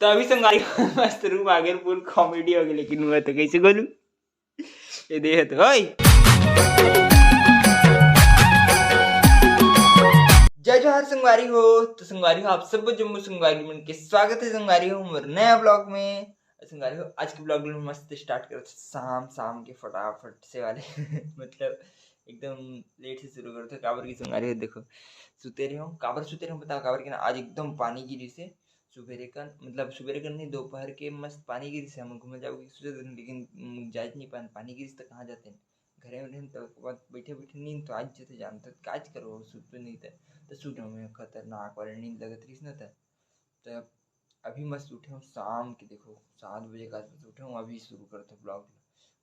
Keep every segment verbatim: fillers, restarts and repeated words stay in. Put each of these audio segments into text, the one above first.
तो अभी संगवारी हो, मस्त रूम आ गए, फुल कॉमेडी हो गए, लेकिन मैं तो कैसे बोलूं, ये दे तो ओए। जय जोहार संगवारी हो। तो संगवारी हो, आप सब जम्मो संगवारी मन के स्वागत है संगवारी हो मोर नया ब्लॉग में। संगवारी हो, आज के ब्लॉग में मस्त स्टार्ट करत शाम शाम के फटाफट से वाले मतलब एकदम लेट से शुरू करते, काबर की संगवारी हो देखो, सुते रहे हो, काबर सुते रहे हो बताओ, काबर की ना आज एकदम पानी गिरी से सुबेरे कन, मतलब सुबेरे कन नहीं, दोपहर के मस्त पानी गिरी से हम घूमे जाओ कि सोचे थे, लेकिन उम, जाए नहीं पान, पानी गिरी से तो कहाँ जाते हैं, घरे में रहेन तो ओकर बाद बैठे बैठे नींद तो आज जते जानते काज करो, सुते नहीं थे तो सुते में खतरनाक वाले नींद लगत रही ना था। तो अभी मस्त उठे हूँ शाम के, देखो सात बजे के आसपास उठे हूँ, अभी शुरू करते ब्लॉग।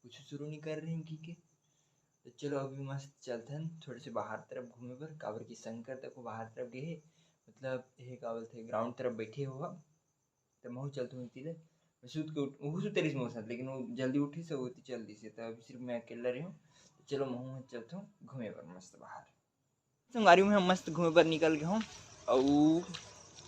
कुछ शुरू नहीं कर रहे हैं की के। तो चलो अभी मस्त चलथन थोड़े से बाहर तरफ घूमे बर, काबर की शंकर तक बाहर तरफ गए हे, मतलब ये का बोलते ग्राउंड तरफ बैठे हुआ। तो महू चलथूँ इति ले, मैं सुत के उठ, वो सुते रहिस मोर साथ, लेकिन वो जल्दी उठिस, वो इति चल दिस, तो अभी सिर्फ मैं अकेला रही हूँ। तो चलो महू चलथूँ घूमे बर मस्त बाहर। संगवारी में हम मस्त घूमे बर निकल गए हूँ, अउ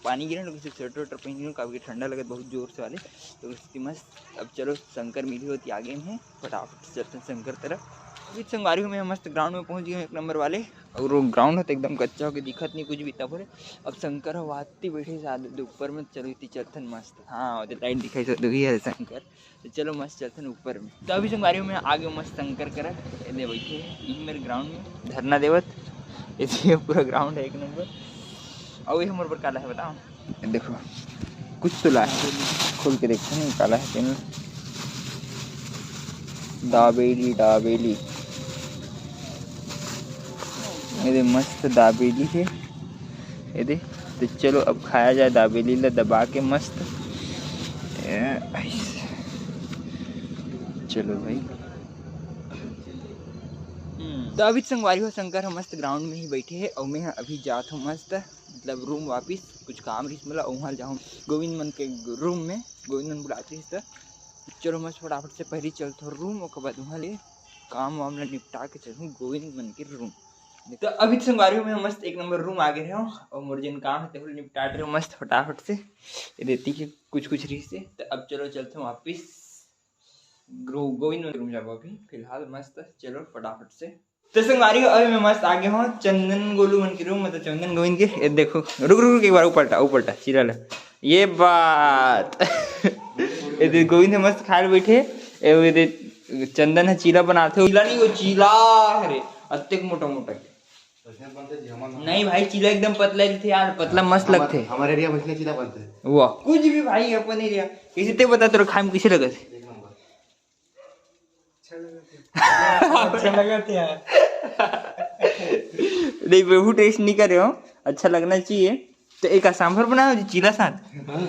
पानी गिरे ना, सिर्फ स्वेटर वेटर पहन गए हूँ, काबर कि ठंडा लगत बहुत जोर से वाले। तो उसकी मस्त, अब चलो शंकर मिली होती आगे में, फटाफट से चलते हैं शंकर तरफ। अभी संगवारी में हम मस्त ग्राउंड में पहुँच गए हैं एक नंबर वाले, और वो ग्राउंड है तो एकदम कच्चा होके दिखत नहीं कुछ भी तब। अब शंकर हो आती बैठे साथ ऊपर में, चलो इतनी चलते हैं मस्त। हाँ, वो लाइट दिखाई दे रही है शंकर। तो चलो मस्त चलते हैं ऊपर में। तो अभी संगवारी में आगे मस्त शंकर करा, ये दे बैठे हैं यही मेरे ग्राउंड में धरना देवत। ये पूरा ग्राउंड है एक नंबर। और ये हमारे ऊपर काला है, बताओ, ये देखो कुछ तो ला है, खोल के देखते हैं काला है तेन। दाबेली, दाबेली, ये दे मस्त दाबेली है। ये दे, तो चलो अब खाया जाए दाबेली ला दबा के मस्त। ए, आइस। चलो भाई। हम्म, तो अभी संगवारी हो शंकर हम मस्त ग्राउंड में ही बैठे हैं और मैं अभी जात हूँ मस्त, मतलब रूम वापिस, कुछ काम रहिस मोला, वहाँ जाऊँ गोविंद मन के रूम में, गोविंद मन बुलात रहिस। तो चलो मस्त फटाफट से पहली चलथो रूम, ओकर बाद वहाँ ले काम वाम ला निपटा के चलूँ गोविंद मन के रूम। तो अभी तो संगवारी हो मैं मस्त एक नंबर रूम आ गए हूँ और मोर जेन काम है तेहू निपटा रहे हूँ मस्त फटाफट से। ये देती के कुछ कुछ रहिस से। तो अब चलो चलते हैं वापिस गो-, गोविंद मन के रूम जाबो अभी फिलहाल मस्त। चलो फटाफट से। तो संगवारी हो अभी मैं मस्त आ गए हूँ चंदन गोलू मन के रूम, मतलब चंदन गोविंद के। ये देखो, रुक रुक रुक, एक बार ऊपर टा, ऊपर टा, चिल्ला ले। ये बात ये दे गोविंद है मस्त खाए बैठे। ए, ये दे चंदन है चीला बनाते हो, चीला नहीं वो चीला, अरे अतेक मोटा मोटा के। वैसने बनते जी, हमन नहीं भाई, चीला एकदम पतला रहते यार, पतला मस्त हमर, लगते। हमारे एरिया में वैसने चीला बनते। वाह, कुछ भी भाई, अपन एरिया। कैसे ते बता, तोरा खाए में कैसे लगत? एक नंबर। अच्छा लगत है। अच्छा लगत है यार। नहीं, बेहू टेस्ट नहीं करे हो, अच्छा लगना चाहिए। तो एक सांभर बनाओ जी चीला साथ। हाँ।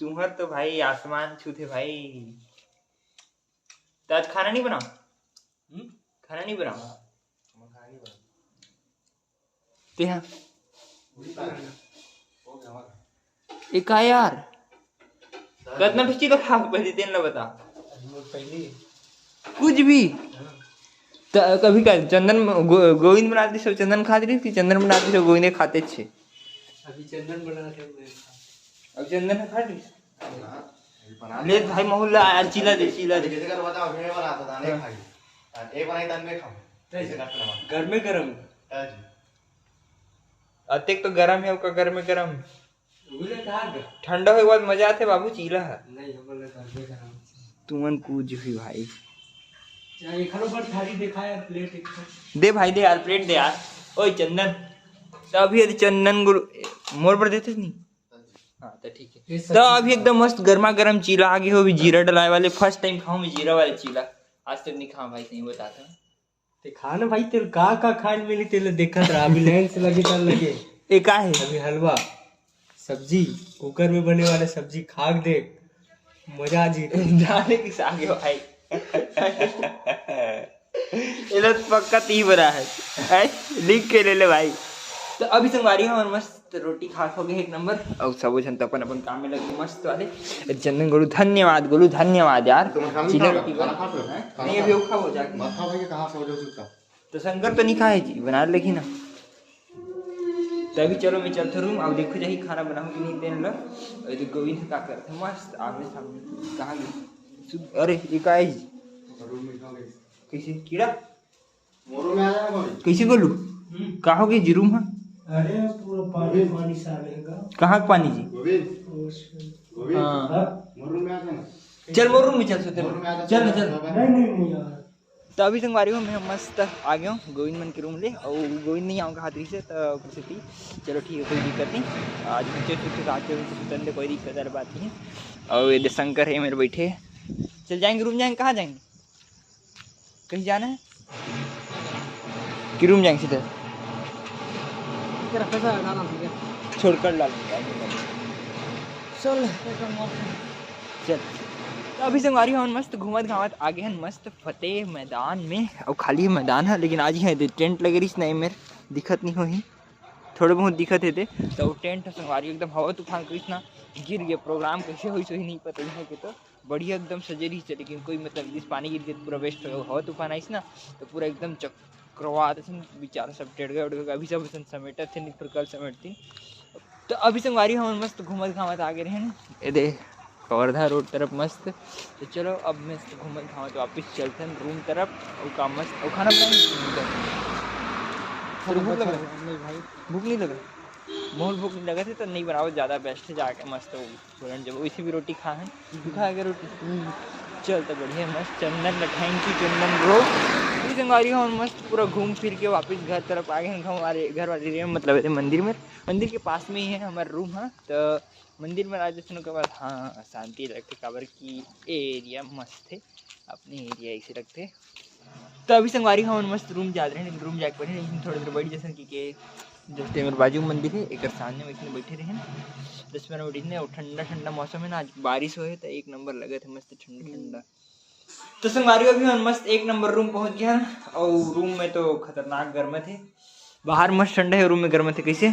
तुम्हार तो भाई आसमान छूते भाई। तो आज खाना नहीं बनाओ? हम्म? खाना नहीं बनाओ? हाँ, हम खाना नहीं बनाओ। ते हाँ। पूरी खाना हो गया हमारा। ए का यार? कतना ठो चीला खा के पहली तेन ला बता। पहली। कुछ भी। हाँ। त कभी का चंदन गो-, गोविंद बना दी सो चंदन खा दी कि चंदन बना दी सो गोविंद खाते छे। अभी चंदन बना थे, मैं खा। अब चंदन खा ली। हाँ, अभी बना ले ले। भाई, महू ला यार, चीला दे, चीला दे। जैसे कर बताओ, अभी मैं बनाता था, नहीं हाँ। खाई। हाँ, एक बनाई, तब मैं खाऊँ। तो ऐसे करके ना। गरमे गरम। हाँ जी। अतेक तो गरम है, ओका गरमे गरम। उगले कहाँ गया? ठंडा होए के बाद मजा आथे बाबू, चीला है। नहीं, हम लोग गरमे गरम। तुमन कुछ भी भाई। यार, एक हरो बड़ थारी देखा यार, प्लेट एक ठो। दे भाई, दे यार, प्लेट दे यार। ओए चंदन, तो अभी यदि चंदन गुरु मोर पर देते नहीं। हाँ, तो ठीक है। ये तो सच अभी में एकदम मस्त गर्मा गर्म चीला आ गए हो, अभी जीरा डलाए वाले, फर्स्ट टाइम खाऊं मैं जीरा वाले चीला, आज तक नहीं खाऊं भाई, सही बताता हूँ। ते खा ना भाई, तेरे का का खाए मिली, तेरे देखत रहा, अभी लाइन से लगे तब लगे। ये का है? अभी हलवा, सब्जी, कुकर में बने वाला सब्जी खा के देख, मजा आ जी। जाने की सागे भाई। एला तो पक्का ती बना है। हैं? लिख के ले ले भाई। तो अभी संगवारी हो, हमर मस्त रोटी खा के हो गए एक नंबर। और सबो झन तो अपन अपन काम में लगे मस्त वाले। चंदन गोलू धन्यवाद, गोलू धन्यवाद यार। तुम खाना चीला खा लो, रोटी खाना बन-, खा लो। हैं? खाना नहीं, खा अभी लो। वो खाओ जाके। मत खाओ भाई, कहाँ सो जाओ चुपचाप। तो शंकर तो नहीं खाए जी, बना लेगी ना। त अभी चलो, मैं चलथों रूम। अब देखो जाही खाना बनाहूँ कि नहीं तेन ला। अरे गोविंद ह का करथे, मस्त आमने सामने। कहाँ गे? सु-, अरे ये का हे जी? कइसे कीड़ा? मोरो में आ जाना गोविंद। कइसे गोलू? हम्म। का हो गे जी रूम ह? अरे पूरा पानी पानी सा रहेगा। कहाँ के पानी जी? गोविंद। ओ, अच्छा। गोविंद। हाँ। हाँ? मोरो में आ जाना। चल मोर रूम में चल सोते। मोरो में आ जा, चल ना, चल। बाबा। नहीं, नहीं, नहीं यार। त अभी संगवारी हो, मैं मस्त आ गया हूँ गोविंद मन के रूम ले, और गोविंद नहीं आऊँगा हाथ से, तो चलो ठीक है, कोई दिक्कत नहीं। आज नीचे सुते, रात के सुतन दे, कोई दिक्कत वाली बात नहीं है। और ये दे शंकर है मेरे बैठे, चल जाएंगे रूम, जाएंगे, कहाँ जाएंगे? कहीं जाना है कि रूम जाएंगे सीधे? तेरा पैसा डालना ठीक है। छोड़कर डालेंगे। चल। चल। त अभी संगवारी हमन मस्त घूमत घामत आगे हन मस्त फतेह मैदान में। अउ खाली मैदान है, लेकिन आज यहाँ टेंट लगे रहिस ना, मेर दिखत नहीं होही, थोड़े बहुत दिखत हे ते। तो टेंट संगवारी एकदम हवा तूफान करिस ना, गिर गया। प्रोग्राम कैसे होइस वही नहीं पता, यहाँ के तो बढ़िया एकदम सजे रहिस, लेकिन कोई मतलब जिस पानी गिर के पूरा वेस्ट हो गया। हवा तूफान आइस ना, तो पूरा एकदम चक्रवात असन, बेचारा सब टेढ़ गए उड़ गए। अभी सब असन समेटत थे, नहीं पर कल समेटती। तो अभी संगवारी हमन मस्त घूमत घामत आगे रहेन। ए दे कवर्धा रोड तरफ मस्त। तो चलो अब मस्त घूमत घामत वापस चलथन रूम तरफ। अउ का मस्त, अउ खाना बनाएंगे। सर भूख लग रहा है? नहीं भाई। भूख नहीं लग रहा? बहुत भूख नहीं लगा थे तो नहीं बनाओ, ज़्यादा बेस्ट है, जाके मस्त होगी। बोलन जब वैसे भी रोटी खा है, तू खा के रोटी। चल तो बढ़िया मस्त चंदन ल thank you चंदन bro। ये संगवारी हमन मस्त पूरा घूम फिर के वापस घर तरफ आ गए हैं। घर वाले, घर वाले area में, मतलब ऐसे मंदिर में, मंदिर के पास में ही है हमारा रूम है। तो मंदिर में आ जाते के बाद हाँ शांति लगते, काबर कि एरिया मस्त है, अपने एरिया ऐसे लगते। तो अभी संगवारी हमन मस्त रूम जात रहे, रूम जाके पढ़े, लेकिन थोड़ी देर बैठ जैसे कि के जस्ट मेरे बाजू में मंदिर है, एक सामने में इसने बैठे रहे दस पंद्रह मिनट इसने। और ठंडा ठंडा मौसम है ना, आज बारिश होए तो एक नंबर लगे थे, मस्त ठंडा ठंडा। तो संगवारी अभी हम मस्त एक नंबर रूम पहुंच गया हैं। और रूम में तो खतरनाक गर्म थे, बाहर मस्त ठंडा है, रूम में गर्म थे। कैसे?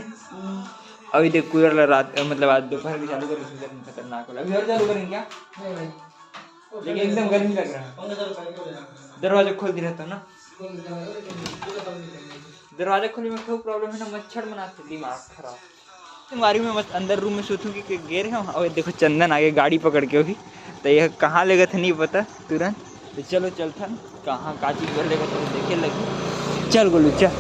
अभी देख कूलर ला रात, मतलब आज दोपहर के चालू करें, गर्मी खतरनाक होला। अभी और चालू करें क्या? नहीं भाई। लेकिन एकदम गर्मी लग रहा है। दरवाजा खोल दे रहता ना। दरवाजा खोले में क्यों प्रॉब्लम है ना, मच्छर मना से दिमाग खराब। संगवारी में मस्त अंदर रूम में सोचूं कि, कि गे रहे हम। और देखो चंदन आगे गाड़ी पकड़ के अभी, तो ये कहाँ लेगत है नहीं पता तुरंत। तो चलो चलथन, कहाँ का चीज बोल लेगत है देखे लगी। चल गोलू चल।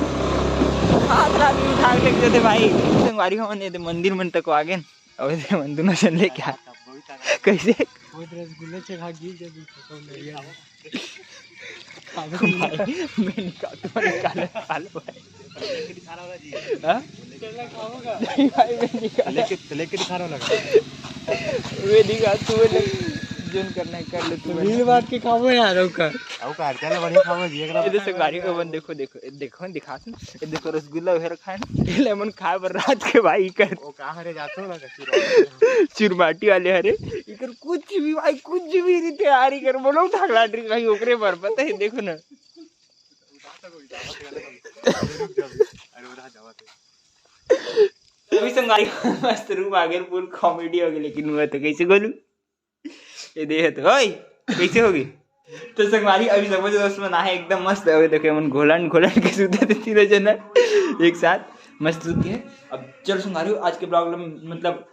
हाथ रात में उठा के लेके जाते भाई। संगवारी हमन ये दे मंदिर मन तक आ गए। अब ये दे मन दोनों जन लेके आ। कैसे? वो रसगुल्ले से खा गिर जब भाई, मैं निकाल, तुम्हारे निकाल, निकाल भाई। हाँ? नहीं भाई, मैं निकाल। लेके, लेके दिखा रहा लगा। मैं निकाल, तू ले, जोन करना है कर ले तू। रील बांट के खाओ यार, ओकर। अब का चल बढ़िया खाओ जी, एक नंबर। ये दे संगवारी हो मन, देखो, देखो, देखो, दिखा सुन। ये देखो रसगुल्ला उहे रखा है ना। ये लेमन खाए बर रात के भाई कर। वो कहाँ रे जातो ना, चुरमाटी वाले हरे। इकर कुछ भी भाई, कुछ भी नहीं तैयारी कर, बोलो ठाकला ट्रिक भाई, ओकरे बर पता है, देखो ना। अभी संगवारी मस्त रूम आ गए, फुल कॉमेडी हो गई, लेकिन मैं तो कैसे बोलूं, ये दे है तो, ओए, कैसे होगी? तो संगवारी अभी समझ दोस्त मन आहे एकदम मस्त, अभी देखो मन घोलन घोलन के सुते थे तीनों जना एक साथ मस्त सुते हैं। अब चलो संगवारी आज के ब्लॉग मतलब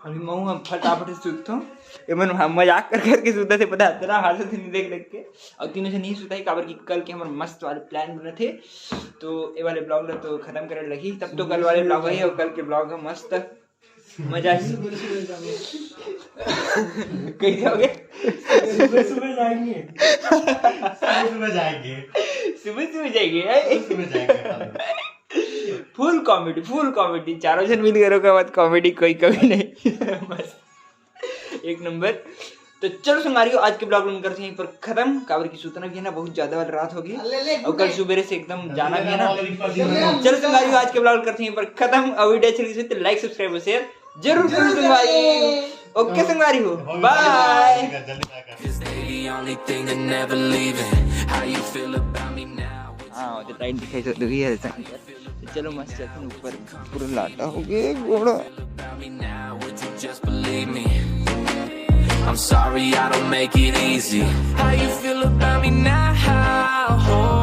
अभी मैं हूँ फटाफट से सुतता हूँ। ये मन हम मजाक कर करके सुता थे, पता है तेरा हालत नहीं देख देख के। और तीनों से नहीं सुता है, काबर कि कल के हमारे मस्त वाले प्लान बने थे, तो ये वाले ब्लॉग ला तो खत्म करे लगी। तब तो कल वाले ब्लॉग है और कल के ब्लॉग है मस्त मजा। कैसे हो गए? सुबह सुबह जाएंगे। सुबह सुबह जाएंगे। सुबह सुबह जाएंगे, हैं? सुबह जाएंगे। फुल कॉमेडी, फुल कॉमेडी। चारों जन मिल गए का बाद कॉमेडी कोई कमी नहीं। बस एक नंबर। तो चलो संगवारी हो, आज के ब्लॉग ला करते हैं यहीं पर खत्म, काबर की सुतना भी है ना, बहुत ज्यादा वाली रात होगी। और कल सुबेरे से एकदम जाना भी है ना। चलो संगवारी हो, आज के ब्लॉग करते हैं यहीं पर खत्म। और वीडियो अच्छी लगी तो लाइक, सब्सक्राइब और शेयर जरूर करो संगवारी। ओके संगवारी हो, बाय। It's the only thing that never leaving. How you feel about me now? हाँ, वो तो टाइट दिखाई तो दुखी है संगवारी। तो चलो मस्त चलते हैं ऊपर, पूरा लाटा हो गया गोड़ा। About me now, would you just believe me? I'm sorry, I don't make it easy. How you feel about me now?